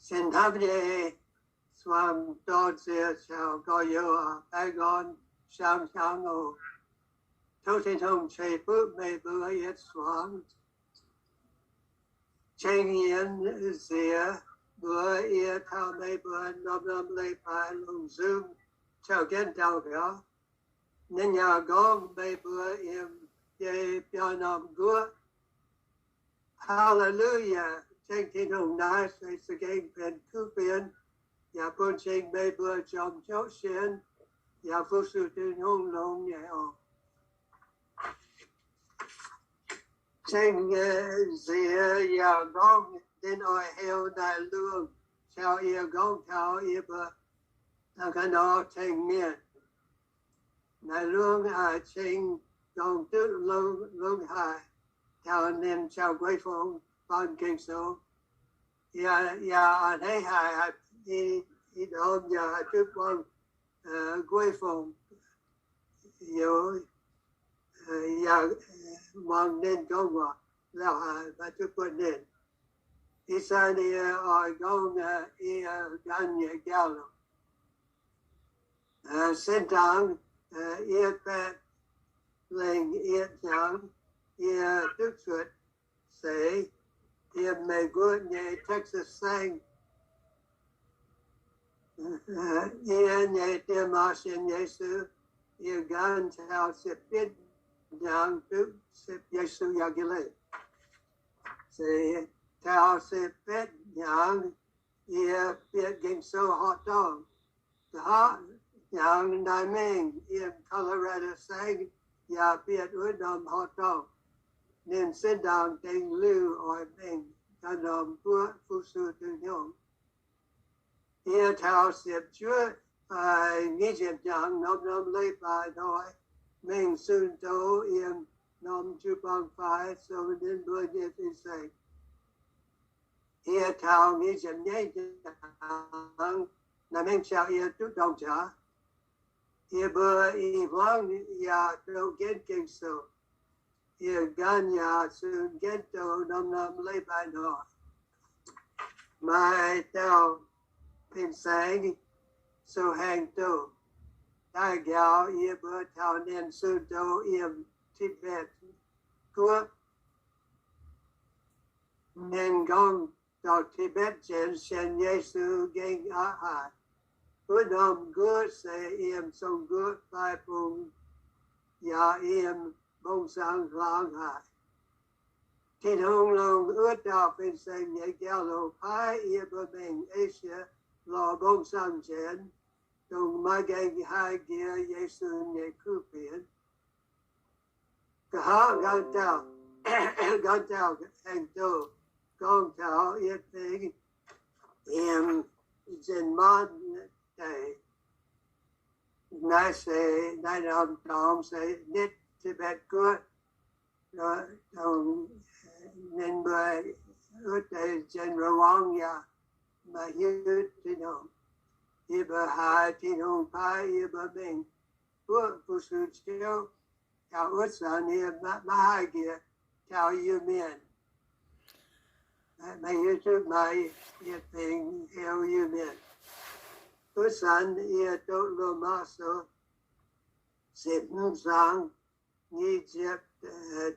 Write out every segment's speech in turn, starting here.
Cien hnamv nyei zuangx dorn-ziec caux gorx-youz, baengh orn, siang-hnyangx oc. Tov Tin-Hungh ceix fuqv meih mbuo yietc zuangx. Ceng yienx nziex mbuox yie taux meih mbuo norm-norm leiz-baaix longc Zoom caux jienv daux gaux. Ninh yaac gorngv meih mbuo yiem biei biauv norm guoqv. Haa^le^lu^yaa! Ceng Tin-Hungh naaiv se za'gengh benx kuv fienx, yaac bun cing meih mbuo jorm hnyouv sienx, yaac fu-sux Tin-Hungh longx nyei oc. Ceng nyei nziex yaac gorngv ninh oix heuc Naaiv Lungh caux yie gorngv taux yie mbuo ganh nor tengx mienh. Naaiv Lungh haiz ceng dongh duqv longx haic taux ninh caux Guei Fong faan Ging-Sou. Yaac, yaac a'hneiv haic, ih, ih ndorm yaac haih duqv buangh Guei Fong youz, yaac muangx ninh gorngv waac lauh haic, maiv duqv buatc ninh. Ih zanc yie oix gorngv yie ganh nyei jauv-louc. Sin-dangx, yie baeqc lengh yietc hnyangx, yie duqv cuotv seix yiem Meiv Guoqv nyei Texas saengv. Yie nyei diex maac sienx Yesu, yie ganh taux ziepc betv hnyangx duqv Yesu yaac jiex leih. Se taux ziepc betv hnyangx yie bieqc Ging-Sou horqc dorngh. Nqa'haav hnyangx naaiv mingh yiem Colorado saengv yaac bieqc wuov norm horqc dorngh. Ninh sin-dangx dengh liuh oix mingh ganh norm guoqv fu-sux Tin-Hungh. Yie taux ziepc juov fai nyic ziepc hnyangx norm-norm leiz-baaix hnoi mingh zunh doz yiem norm jiu-baang fai zoux ninh mbuo nyei fin-saeng. Yie taux nyic ziepc nyeic hnyangx naaiv mingh caux yie duqv dorng jaax. Yie mbuo i hmuangv yaac doqc jienv Ging-Sou. Yie ganh yaac zunh jienv doz norm-norm leiz-baaix hnoi. Maaih dauh fin-saeng sou-haengh doz daaih njaaux yie mbuo taux ninh zunh doz yiem Tibet guoqv. Ninh gorngv dorh Tibet jienv sienx Yesu gengh aqc haic. Wuov norm guoqv se yiem Zong-Guoqv fai bung yaac yiem mbong-saang hlang haic. Tin-Hungh longc wuov dauh fin-saeng nyei jauv-louc paaiv yie mbuo mingh Esie lorz mbong-saang jienv, dongh maiv gaengh haih jiex Yesu nyei kuv fienx. Nqa'haav nqaang dauh, nqaang dauh haengh doz gorngv taux yietc fingx yiem Nzien Maanv deic. Naaiv se, naaiv norm dorngx se nitv Tibet guoqv, dongh ninh mbuo wuov deix General Wang yaac maiv hiuv Tin-Hungh. Yie mbuo haiz Tin-Hungh paaiv yie mbuo mingh guoqv fu-sux Ziouv. Taux wuov zanc yie maiv haih njiec taux Iu-Mienh. Maiv hiuv duqv maaih yietc fingx heuc Iu-Mienh. Wuov zanc yie doqc Lomaa Sou ziepc hmz zaang nyic ziepc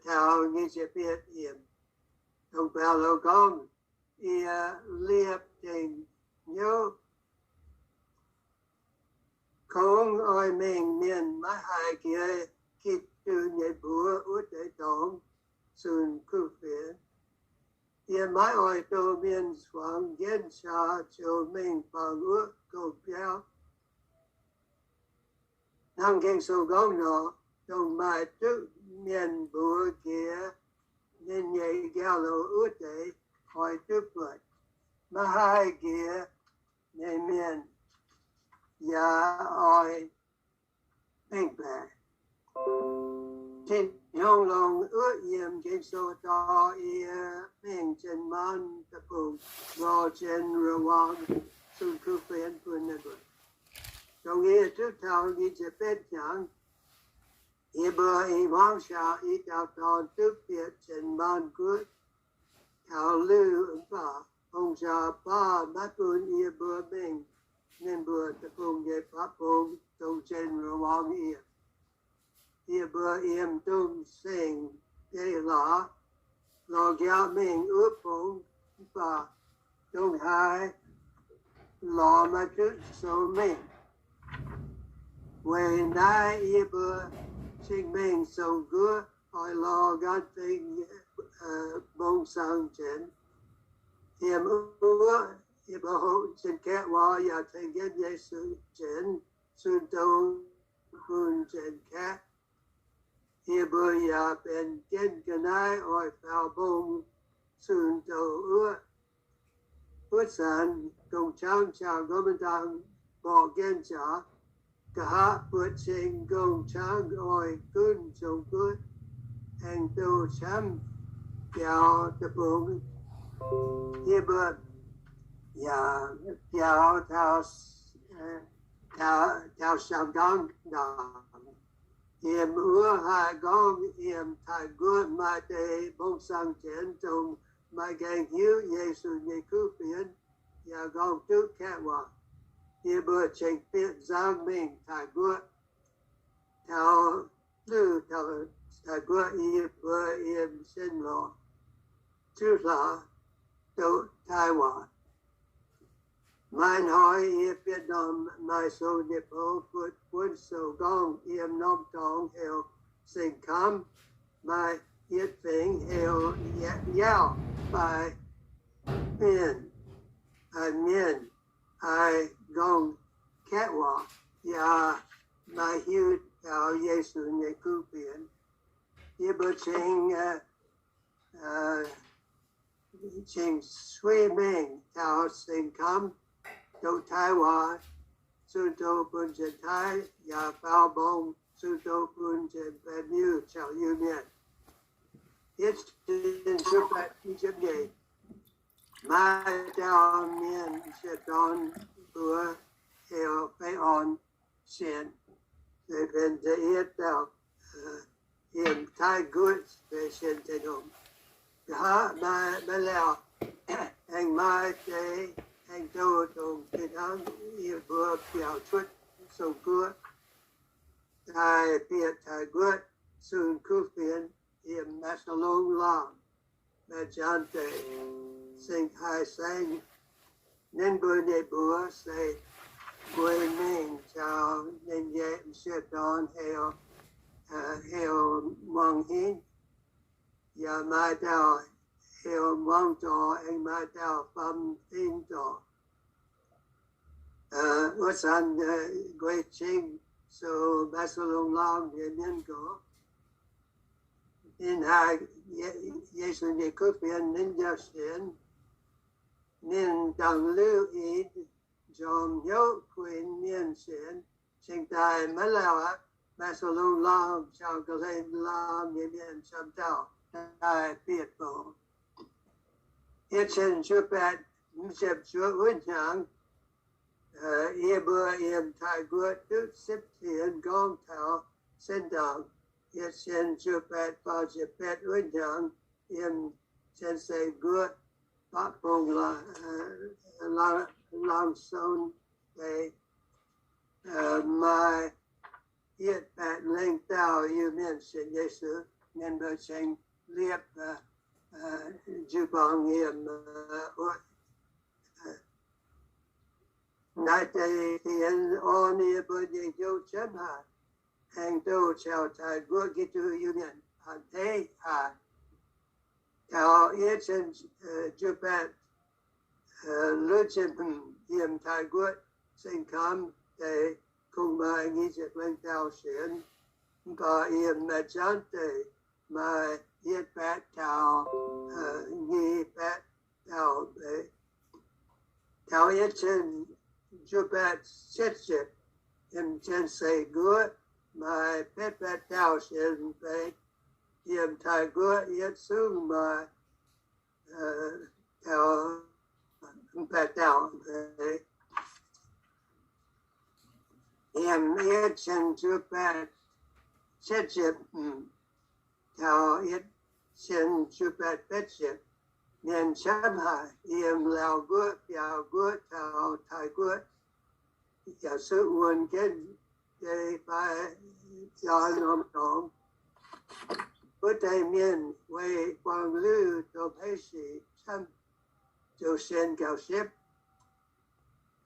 taux nyic ziepc yietv yiemc. Dongh Baulo gorngv, yie liepc dingc hnyouv kungx oix mengh mienh maiv haih jiex Giduc nyei mbuox wuov deix dorngx zunh kuv fienx. Yie maiv oix doh mienh zuangx jienv qaqv ziouc mengh baamz wuov gong-biauv. Hnangv Ging-Sou gorngv nor, dongh maaih duqv mienh mbuox jiex ninh nyei jauv-louc wuov deix oix duqv buatc, maiv haih jiex nyei mienh yaac oix mengh baeqc. Tin-Hungh longc wuov yiemc Ging-Sou dorh yie mingh Nzien Maanv Deic-Bung lorz General Wang zunh kuv fienx bun ninh mbuo. Dongh yie duqv taux nyic ziepc betv hnyangx, yie mbuo i hmuangv shaac i dauh dorn duqv bieqc Nzien Maanv Guoqv taux liuh mv baac hungh jaa baav maiv bun yie mbuo mingh ninh mbuo deic-bung nyei baav bung dongh General Wang yiem. Yie mbuo yiem Domh Saeng deic-bung lorz nqaauv mingh wuov bung, mv baac ndongc haaix lorz maiv duqv sou mingh. Weic naaiv yie mbuo cingx mingh zoux nquov oix lorz nqaauv dingh mbong sang jienv. Yiem wuov yie mbuo hoqc Janx-Kaeqv waac yaac tengx jienv Yesu jienv zunh doz bun Janx-Kaeqv. Yie mbuo yaac benx jienv ga'naaiv oix faaux mbong zunh doz wuov. Wuov zanc gong-qangv caux gorqv-mengh dang mborqv jienv jaax, nqa'haav buoqc cing gong-qangv oix gunv zoux nquov aengx douh camv biaux deic-bung. Yie mbuo yaac biaux taux, taux Siang-Gaang ndaangc. Yiem wuov haih gorngv yiem Taiv-Guoqv maaih deix mbong sang jienv dongh maiv gaengh hiuv Yesu nyei kuv fienx yaac gorngv duqv Kaeqv waac. Yie mbuo cingx bieqc nzangv mingh Taiv-Guoqv. Taux, taux Taiv-Guoqv yie mbuo yiem sien lorz zuqv hlaax doqc Taiv waac. Maaih hnoi yie bieqc norm maaih sou nyei bou buonv sou gorngv yiem norm dorngx heuc Seng Kamv, maaih yietc fingx heuc Yaauv, fai Mienh, Mienh, haih gorngv Kaeqv waac yaac maaih hiuv taux Yesu nyei kuv fienx. Yie mbuo cingx, cingx suiv mingh taux Seng Kamv doqc Taiv waac, zunh doz bun Janx-Taiv, yaac faaux mbong zunh doz bun Janx-Baeqc Miuh caux Iu-Mienh. Yietc cin juov baeqv i ziepc nyeic, maaih dauh mienh sieqv dorn mbuox heuc Fei-Orn sienx, se benx da'yietv dauh yiem Taiv-Guoqv sienx Tin-Hungh. Nqa'haav maaih, maaih lauh aengx maaih deix aengx douh dongh fih hnangv yie mbuo biaux cuotv Song Guoqv daaih bieqc Taiv-Guoqv zunh kuv fienx yiem Maas^saa^longx Laangh, Maanc Janx Deic, Seng Haih Saengv. Ninh mbuo nyei mbuox se Gueix Mingh caux ninh nyei m'sieqv dorn heuc, heuc Muangh Hingv, yaac maaih dauh heuc Muangh Dorc, aengx maaih dauh Fam Fing Dorc. Wuov zanc Gueix Mingh sou Maas^saa^longx Laangh nyei mienv gorx, ninh haiz Yesu nyei kuv fienx ninh yaac sienx. Ninh dangh liuh i njormh hnyouv kuinx mienh sienx, cingx daaih maiv lauh aqv, Maas^saa^longx Laangh caux Ga'hlen Laangh nyei mienh camv dauh daaih bieqc bouc. Yietc cin juov baeqv hmz ziepc juov wuov hnyangx, yie mbuo yiem Taiv-Guoqv duqv sipv tien gorngv taux sin ndaangc. Yietc cin juov baeqv faah ziepc betv wuov hnyangx, yiem Cien Sei Guoqv, Baqv Bung, Laang Son Deic, maaih yietc baeqv lengh dauh Iu-Mienh sienx Yesu. Ninh mbuo cingx liepc jiu-baang yiem wuov. Naaiv deix fienx orn yie mbuo nyei hnyouv jienv haic, aengx douh caux Taiv-Guoqv Giduc Iu-Mienh a'hneiv haic. Taux yietc cin juov baeqv luoqv ziepc hmz yiem Taiv-Guoqv Seng Kamv Deic kungx maaih nyic ziepc lengh dauh sienx, mv baac yiem Maanc Janx Deic maaih yietc baeqv taux nyic baeqv dauh. Taux yietc cin juov baeqv cietv ziepc, yiem Cien Sei Guoqv maaih betv baeqv dauh sienx. Yiem Taiv-Guoqv yietv zungv maaih taux baeqv dauh. Yiem yietc cin juov baeqv cietv ziepc taux yietc cin juov baeqv betv ziepc, mienh camv haic, yiem Laauv Guoqv, Biaux Guoqv caux Taiv Guoqv, yaac suqv wuonx jienv deix fai yaac norm dorngx. Wuov deix mienh weic buangh liuh domh heix sic camv, zoux sienx gauh siepv.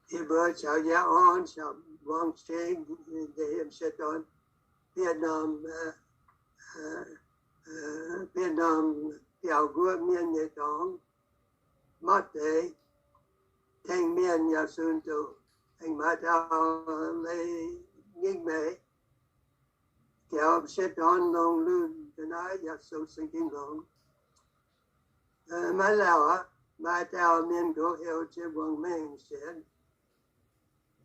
Yie mbuo caux Yaac Orn, caux Muangh Cing, yiem Sieqv Dorn, bieqc norm, bieqc norm Biaux Guoqv mienh nyei dorngx, motv deix, tengx mienh yaac zunh doqc, aengx maaih dauh Leiz Nyingh Meix, jauv Sieqv Dorn longx lunh ga'naaiv yaac zoux Singx Lingh longx. Maiv lauh aqv, maaih dauh mienh nqox heuc Jiex Muangh Mengh sienx.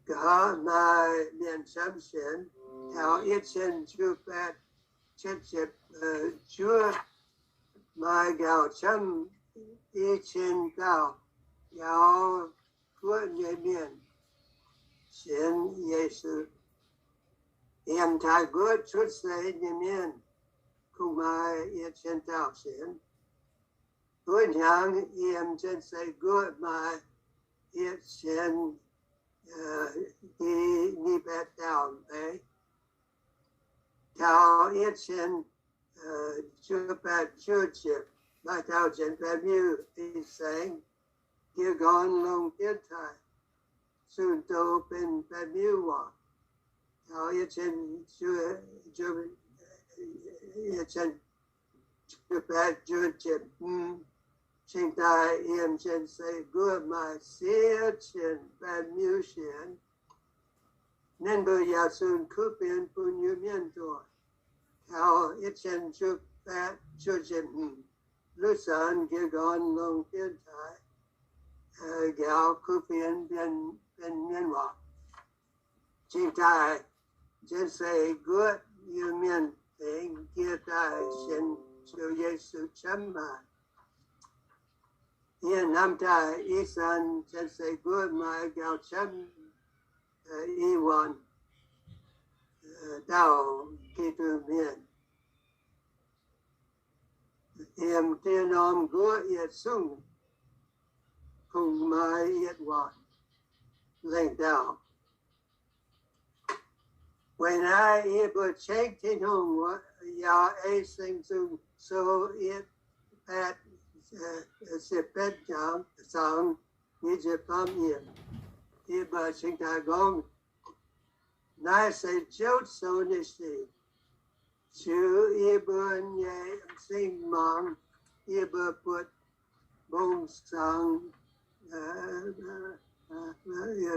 Nqa'haav maaih mienh camv sienx, taux yietc cien juov baeqv cietv ziepc juov, maaih nqaauh camv i cien dauh Biaux Guoqv nyei mienh sienx Yesu. Yiem Taiv Guoqv cuotv seix nyei mienh kungx maaih yietc cien dauh sienx. Wuov hnyangx yiem Jaen Sei Guoqv maaih yietc cien i nyic baeqv dauh meix. Taux yietc cien juov baeqv juov ziepc, maaih dauh Janx-Baeqc Miuh fin-saeng jiez gorn longc dienv taaih zunh doz benx Baeqc Miuh waac. Taux yietc cien, yietc cien juov baeqv juov ziepc hmz, cingx daaih yiem Jaen Sei Guoqv maaih siev cien Baeqc Miuh sienx. Ninh mbuo yaac zunh kuv fienx bun Iu-Mienh nduoh. Taux yietc cien juov baeqv juov ziepc hmz, Lutc Zanc jiez gorn longc dienv taaih njaaux kuv fienx benx Mienh waac. Cingx daaih Jaen Sei Guoqv Iu-Mienh tengx jiex daaih sienx Ziouv Yesu camv haic. Yie hnamv daaih ih zanc Jaen Sei Guoqv maaih nqaauh camv i waanc dauh Giduc Mienh. Yiem diex norm guoqv yietc zungv kungx maaih yietc waanc lengh dauh. Weic naaiv yie mbuo ceng Tin-Hungh yaac ei Singx Nzung Sou yietc baeqv ziepc betv zaang nyic ziepc faam yiemc, yie mbuo cingx daaih gorngv, naaiv se Ziouv Sou nyei sic. Ziux yie mbuo nyei m'zing mangc, yie mbuo buatc mbong saangx, yie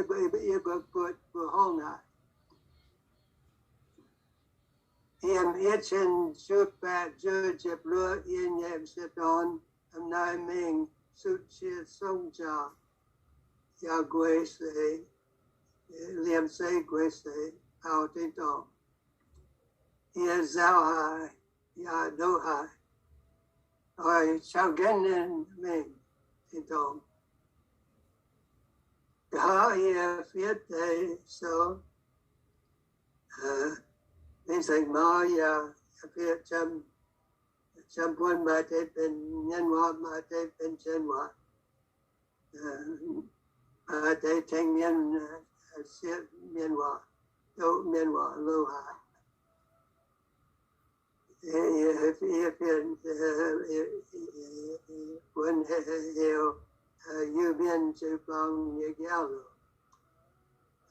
mbuo buatc mbuoqc horngh aqv. Yiem yietc cien juov baeqv juov ziepc luoqc, yie nyei m'sieqv dorn, m'naaiv mingh sutv cie song jaax, yaac gueix seix, liemh zeiv gueix seix, taux tin-dorngh. Yie nzauh haic, yaac ndoqv haic, oix caux jienv ninh mingh tin-dorngh. Nqa'haav yie fiev deix sou, mingh nzengc mauv yaac fiev, jam-buonc maaih deix benx Mienh waac, maaih deix benx Janx waac. Maaih deix tengx mienh sieqv Mienh waac, doqv Mienh waac loz-haaix. Yie fiev, buonv heuc Iu-Mienh Jiu-Baang nyei nqaauv loz.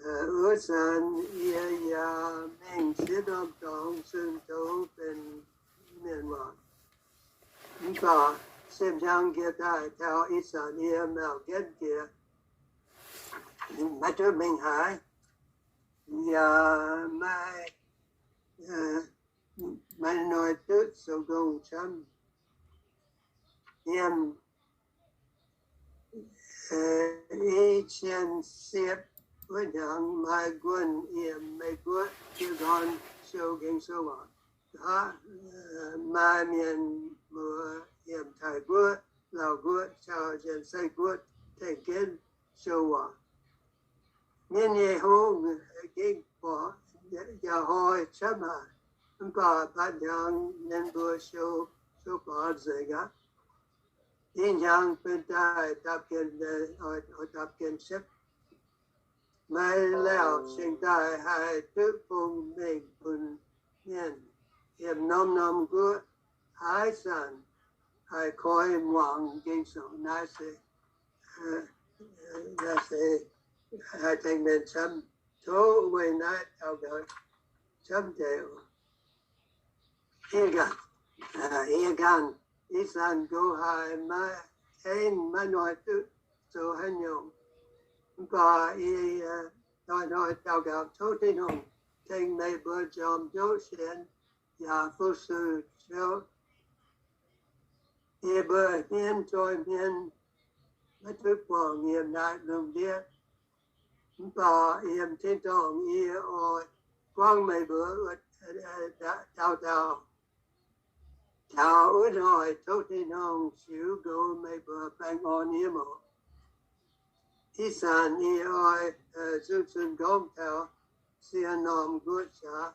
Wuov zanc yie yaac mingh ziex norm dorngx zunh doz benx Mienh waac. Mv baac sipv hnyangx jiex daaih taux ih zanc yie mauc jienv jiex, maiv duqv mingh haaix, yaac maiv, maiv noic duqv zoux gong camv. Yiem i cien siepv wuov hnyangx maaih guonh yiem Meiv Guoqv jiez gorn sou gengh sou waac. Aqv, maaih mienh mbuo yiem Taiv Guoqv, Laauv Guoqv caux Janx-Sei Guoqv tengx jienv sou waac. Mienh nyei hungh gengh borqc, yaac hnoi camv haic, mv baac baeqv hnyangx ninh mbuo sou, sou baaux nzengc aqv. i hnyangx benx daaih dapv gen, oix dapv gen siepv. Maaih lauh cingx daaih haih duqv bung mengh bun mienh yiem norm-norm guoqv, haaix zanc haih koi muangx Ging-Sou. Naaiv se, naaiv se haih tengx mienh camv. Tov weic naaiv daux gaux camv deix. Yie ganh, ih zanc nqox haiz maiv aengx maiv noic duqv zoux haaix nyungc. Mv baac yie hnoi-hnoi daux gaux tov Tin-Hungh tengx meih mbuo njormh hnyouv sienx yaac fu-sux Ziouv. Yie mbuo hmien zoih hmien maiv duqv buangh yiem naaiv lungh ndiev. Mv baac yiem tin-dorngh yie oix buangv meih mbuo dauh dauh. Taux wuov hnoi tov Tin-Hungh ziux goux meih mbuo baengh orn yie moc. Ih zanc yie oix zuqc zunh gorngv taux Sieqv Norm Guoqv qaqv.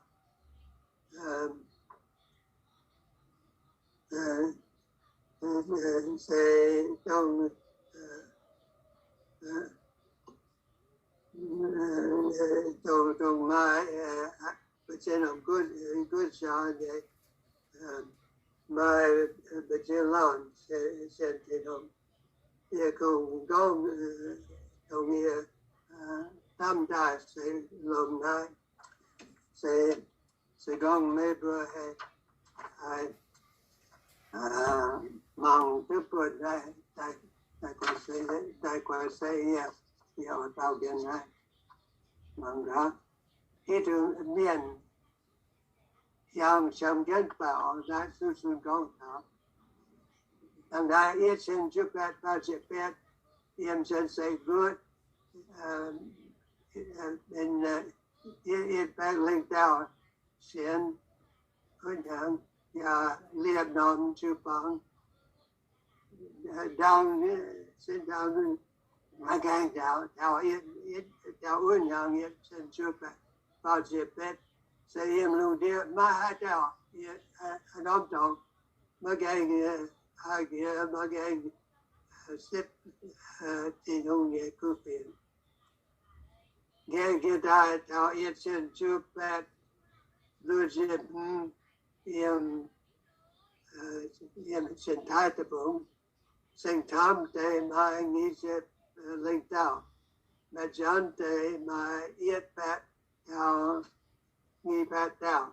Se dongh, dongh, dongh maaih mbu'ziex norm guoqv, guoqv qaqv nyei, maaih mbu'ziex lauh sienx Tin-Hungh. Yie kungx gorngv dongh yie hnamv daaih se longx naaiv. Se, se gorngv meih mbuo haih, haih mangc duqv buonc naaiv, daaih guaix se yie, yie oix dau mienh naaiv mangc gaax. Hiuv duqv mienh yangh siang jienv baaux naaiv zuqc zunh gorngv taux. Dangh naaiv yietc cin juov baeqv faah ziepc betv, yiem Cien Sei Guoqv, benx yietc baeqv lengh dauh sienx wuov hnyangx, yaac liepc norm jiu-baang. Ndaang, sin ndaang maiv gaengh ndaauv, ndaauv wuov hnyangx yietc cin juov baeqv faah ziepc betv, se yiem lungh ndiev maiv haaix dauh norm dorngx maiv gaengh, haaix jiex maiv gaengh sipv Tin-Hungh nyei kuv fienx. Nqemh jienv daaih taux yietc cin juov baeqv luoqc ziepc hmz, yiem, yiem Cien Taiv Deic-Bung, Saeng Taamv Deic maaih nyic ziepc lengh dauh, Maaih Janx Deic maaih yietc baeqv taux nyic baeqv dauh.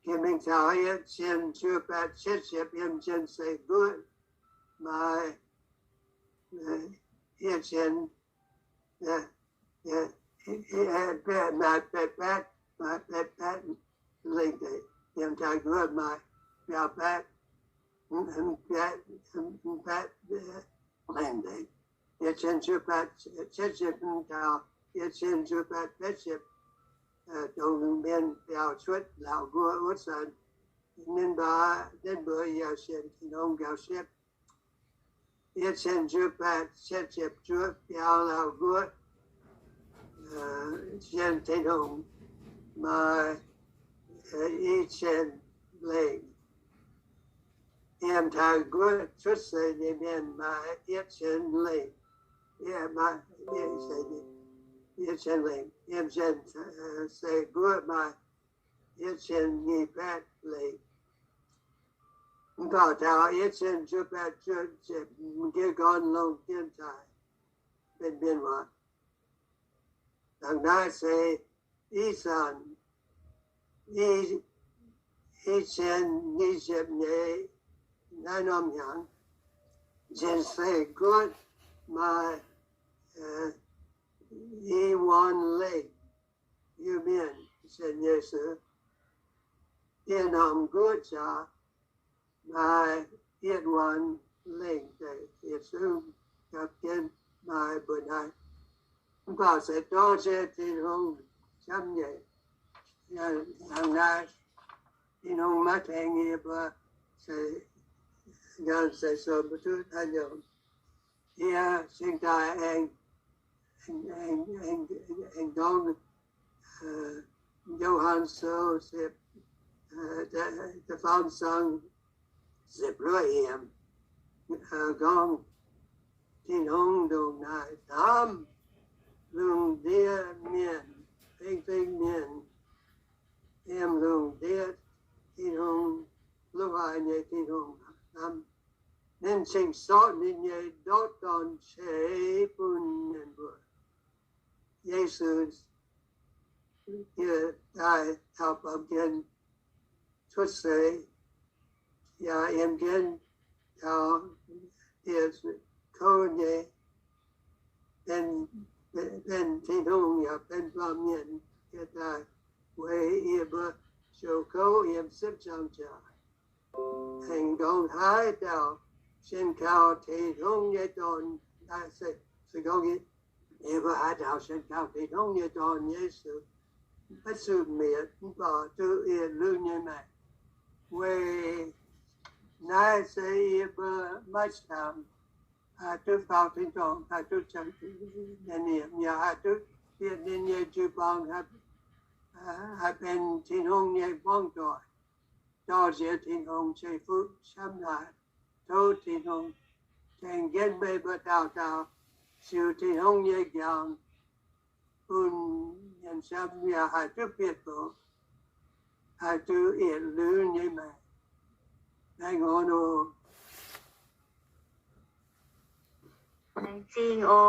Jiex mingh taux yietc cin juov baeqv cietv ziepc yiem Cien Sei Guoqv maaih yietc cin, maaih betv baeqv, maaih betv baeqv lengh deix. Yiem Taiv Guoqv maaih biaa baeqv, baeqv lengh deix. Yietc cin juov baeqv cietv ziepc hmz taux yietc cin juov baeqv betv ziepc, dongh mienh biaux cuotv Laauv Guoqv wuov zanc, ninh mbuo, ninh mbuo yaac sienx Tin-Hungh gauh siepv. Yietc cin juov baeqv cietv ziepc juov biaux Laauv Guoqv, sienx Tin-Hungh maaih i cin lengh. Yiem Taiv Guoqv cuotv seix nyei mienh maaih yietc cin lengh. Yietc cin lengh. Yiem Cien Sei Guoqv maaih yietc cin nyic baeqv lengh. Mv baac taux yietc cin juov baeqv juov ziepc, m'nqiex gorn longc jienv daaih benx mienh waac. Dangh naaiv se ih zanc i cien nyic ziepc nyeic naaiv norm hnyangx, Cien Sei Guoqv maaih i wuonh lengh Iu-Mienh sienx Yesu. Dieh norm guoqv qaqv maaih yietc wuonh lengh deix. Yietc zungv gapv jienv maaih mbuo naaiv. Mv baac se dorh jienv Tin-Hungh camv nyei. Hnangv naaiv, Tin-Hungh maiv tengx yie mbuo se nyaanh se sou maiv duqv haaix nyungc. Yie cingx daaih aengx, aengx, aengx, aengx gorngv Yo^han Sou ziepc, da'faam zaang ziepc luoqv yiemc. gorngv Tin-Hungh ndongc naaic hnamv lungh ndiev mienh, fingx-fingx mienh, yiem lungh ndiev Tin-Hungh, lungh haaix nyei Tin-Hungh hnamv, ninh cingx sortv ninh nyei ndoqv dorn ceix bun mienh mbuo. Yesu yie daaih taux baamh gen cuotv seix, yaac yiem jienv taux dieh kouv nyei, benx, benx Tin-Hungh yaac benx baamh mienh yie daaih weic yie mbuo ziouc kouv yiem siepv-zaangc jaax. Aengx gorngv haaix dauh sienx kaux Tin-Hungh nyei Dorn, se gorngv yie mbuo haaix dauh sienx kaux Tin-Hungh nyei Dorn Yesu, maiv zuqc mietc, mv baac duqv yietc liuz nyei maengc. Weic naaiv se yie mbuo maiv camv, haih duqv faaux tin-dorngh, haih duqv, yaac haih duqv bieqc ninh nyei jiu-baang, haih benx Tin-Hungh nyei hmuangv doic, dorh nziex Tin-Hungh ceix fuqv camv haic. Tov Tin-Hungh tengx jienv meih mbuo dauh dauh siou Tin-Hungh nyei njang, bun mienh camv yaac haih duqv bieqc doqc, haih duqv yietc liuz nyei maengc. Laengz zingh oc. Laengz zingh oc.